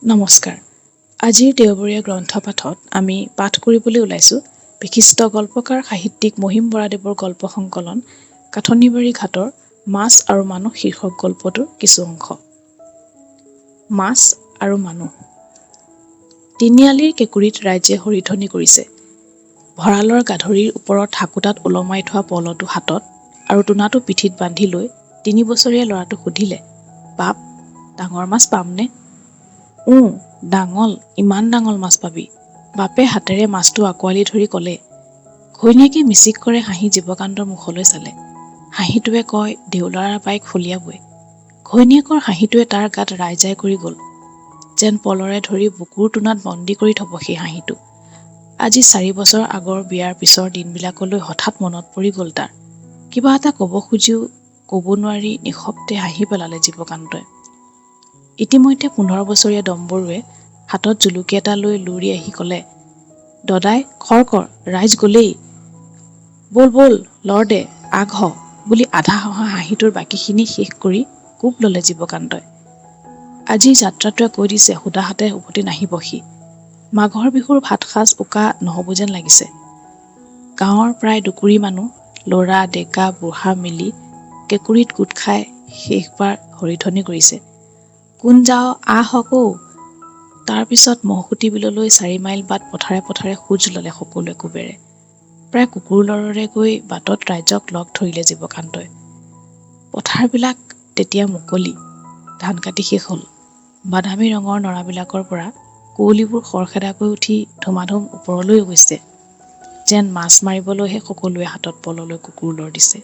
নমস্কাৰ। আজিৰ দেওবৰীয়া গ্ৰন্থ পাঠত আমি পাঠ কৰিবলৈ ওলাইছোঁ বিশিষ্ট গল্পকাৰ সাহিত্যিক মহিম বৰাদেৱৰ গল্প সংকলন কাঠনিবাৰী ঘাটৰ মাছ আৰু মানুহ শীৰ্ষক গল্পটোৰ কিছু অংশ। মাছ আৰু মানুহ। তিনিআলিৰ কেঁকুৰিত ৰাইজে হৰিধ্বনি কৰিছে। ভঁৰালৰ গাধৰিৰ ওপৰত হাকোটাত ওলমাই থোৱা পলটো হাতত আৰু টোনাটো পিঠিত বান্ধি লৈ 3 বছৰীয়া ল'ৰাটোক সুধিলে, বাপ, ডাঙৰ মাছ পামনে? ডাঙল, ইমান ডাঙল মাছ পাবি। বাপে হাতেৰে মাছটো আঁকোৱালি ধৰি ক'লে। ঘৈণীয়েকে মিচিক কৰে হাঁহি জীৱকান্তৰ মুখলৈ চালে। হাঁহিটোৱে কয়, দেউলাৰা বাইক ফলিয়াবই। ঘৈণীয়েকৰ হাঁহিটোৱে তাৰ গাত ৰাইজাই কৰি গ'ল, যেন পলৰে ধৰি বুকুৰ টোনাত বন্দী কৰি থ'ব সেই হাঁহিটো। আজি 4 বছৰ আগৰ বিয়াৰ পিছৰ দিনবিলাকলৈ হঠাৎ মনত পৰি গ'ল তাৰ। কিবা এটা ক'ব খুজিও ক'ব নোৱাৰি নিঃশব্দে হাঁহি পেলালে জীৱকান্তই। ইতিমধ্যে 15 বছৰীয়া ডম্বৰুৱে হাতত জুলুকি এটা লৈ লুৰি আহি ক'লে, দদাই খৰ কৰ, ৰাইজ গ'লেই, ব'ল ব'ল লৰ দে, আগ হ বুলি আধা হহা হাঁহিটোৰ বাকীখিনি শেষ কৰি কোব ল'লে জীৱকান্তই। আজিৰ যাত্ৰাটোৱে কৈ দিছে সুদা হাতে উভতি নাহিব সি। মাঘৰ বিহুৰ ভাতসাঁজ উকা নহ'ব যেন লাগিছে। গাঁৱৰ প্ৰায় 2 মানুহ, ল'ৰা ডেকা বুঢ়া মিলি কেঁকুৰিত গোট খাই শেষবাৰ হৰিধ্বনি কৰিছে, কোন যাওঁ আহ হক। তাৰপিছত মহখুটি বিললৈ 4 মাইল বাট পথাৰে পথাৰে খোজ ল'লে সকলোৱে কোবেৰে। প্ৰায় কুকুৰ লৰৰে গৈ বাটত ৰাইজক লগ ধৰিলে জীৱকান্তই। পথাৰবিলাক তেতিয়া মুকলি, ধান কাটি শেষ হ'ল। বাদামী ৰঙৰ নৰাবিলাকৰ পৰা কুঁৱলীবোৰ খৰখেদাকৈ উঠি ধুমাধুম ওপৰলৈ গৈছে, যেন মাছ মাৰিবলৈহে সকলোৱে হাতত পললৈ কুকুৰ লৰ দিছে।